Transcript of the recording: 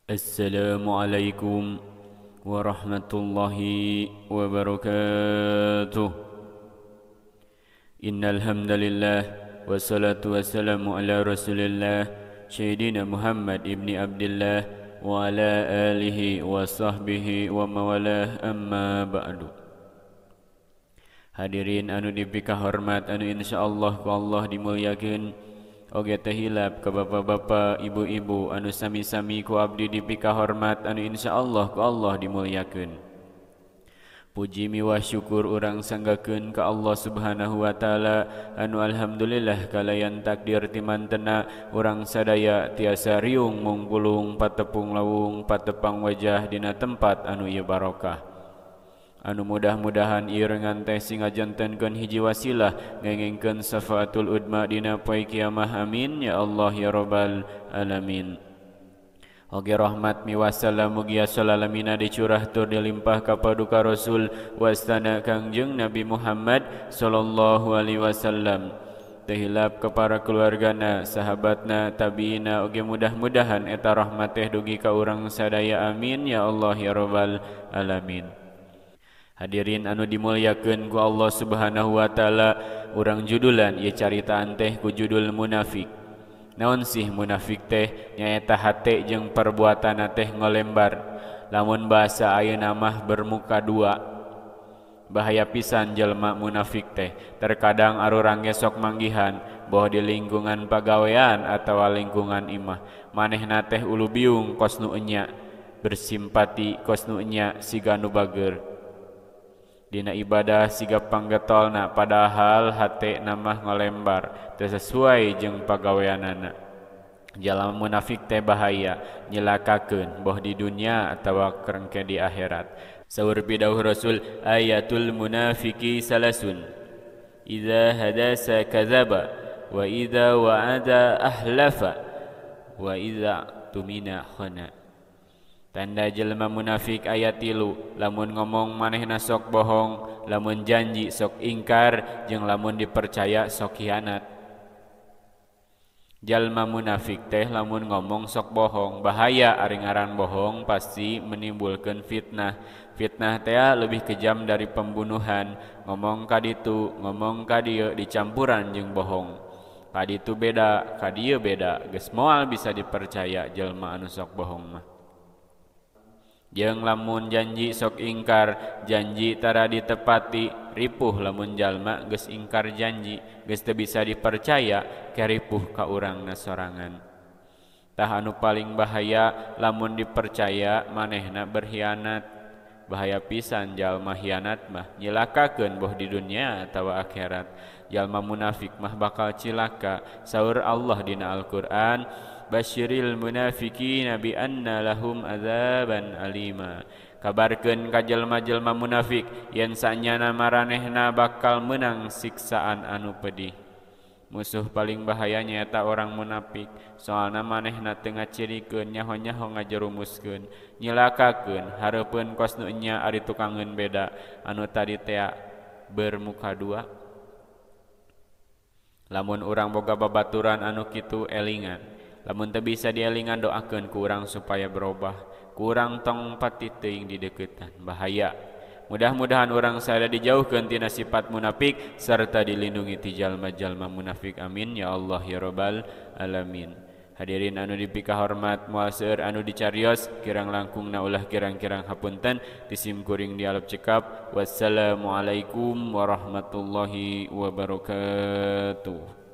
Assalamualaikum warahmatullahi wabarakatuh. Innal hamdalillah wassalatu wassalamu ala Rasulillah Sayyidina Muhammad ibni Abdillah wa ala alihi wa sahbihi wa mawalah, amma ba'du. Hadirin anu dipikahormat anu insyaallah ku Allah dimuliakeun, oge teh hilap ka bapak-bapak, ibu-ibu anu sami-sami ku abdi dipikahormat anu insyaallah ku Allah dimuliakeun. Puji miwah syukur urang sanggakeun ka Allah Subhanahu wa taala anu alhamdulillah kalayan takdir timantena urang sadaya tiasa riung mungpulung patepung lawung patepang wajah dina tempat anu ieu barokah. Anu mudah-mudahan ieu rengan teh singajantenkeun hiji wasilah ngengengkeun syafaatul udma dina poe kiamah, amin ya Allah ya rabbal alamin. Oge rahmat miwassalam mugia salalamina dicurah tur dilimpah ka paduka Rasul wastana Kangjeng Nabi Muhammad sallallahu alaihi wasallam. Tehilap ke para keluargana, sahabatna, tabiina, oge mudah-mudahan eta rahmat teh dugi ka urang sadaya, amin ya Allah ya rabbal alamin. Hadirin anu dimuliakeun ku Allah Subhanahu wa taala, urang judulan ieu caritaan teh ku judul munafik. Naon sih munafik teh? Nyaeta hate jeung perbuatanna teh ngolembar. Lamun bahasa ayeuna mah bermuka dua. Bahaya pisan jelema munafik teh. Terkadang arurang ge sok manggihan boh di lingkungan pagawean atawa lingkungan imah. Manehna teh ulu biung kos nu enya, bersimpati kos nu enya siga nu bager. Dina ibadah siga panggetolna, padahal hate namah ngolembar teu sesuai jeung pagaweanana. Jalma munafik teh bahaya, nyilakakeun boh di dunia atawa kerengke di akhirat. Saur pidauh Rasul, ayatul munafiki salasun. Idza hadasa kadzaba wa idza wa'ada ahlafa wa idza tumina khana. Tanda jelema munafik aya 3, lamun ngomong manehna sok bohong, lamun janji sok ingkar, jeung lamun dipercaya sok hianat. Jalma munafik teh lamun ngomong sok bohong, bahaya ari ngaran bohong pasti menimbulkeun fitnah. Fitnah teh lebih kejam dari pembunuhan. Ngomong ka ditu, ngomong ka dieu dicampuran jeung bohong. Ka ditu beda, ka dieu beda, geus moal bisa dipercaya jelema anu sok bohong mah. Jeung lamun janji sok ingkar, janji tara ditepati, ripuh lamun jalma geus ingkar janji, geus teu bisa dipercaya, karipuh ka urangna sorangan. Tah anu paling bahaya lamun dipercaya manehna berkhianat. Bahaya pisan jalma hianat mah, nyilakakeun boh di dunia atawa akhirat. Jalma munafik mah bakal cilaka. Saur Allah dina Al-Qur'an, basyiril munafiqina bi anna lahum adzaban alima. Kabarkeun ka jelma-jelma munafik yen sanyana maranehna bakal meunang siksaan anu pedih. Musuh paling bahaya nyaeta orang munafik, soalna manehna teu ngacirikeun, nyaho-nyaho ngajerumuskeun, nyilakakeun, hareupeun kos nu enya ari tukangeun beda anu tadi tea bermuka dua. Lamun urang boga babaturan anu kitu elingan. Lamun teu bisa dielingan doakeun ku urang supaya berubah. Ku urang tong pati teuing dideuketan, bahaya. Mudah-mudahan urang sadaya dijauhkeun tina sifat munafik serta dilindungi ti jalma-jalma munafik, amin ya Allah ya rabbal alamin. Hadirin anu dipikahormat, moal seueur anu dicarios, kirang langkungna ulah kirang-kirang hapunten, ti sim kuring dialog cekap. Wassalamualaikum warahmatullahi wabarakatuh.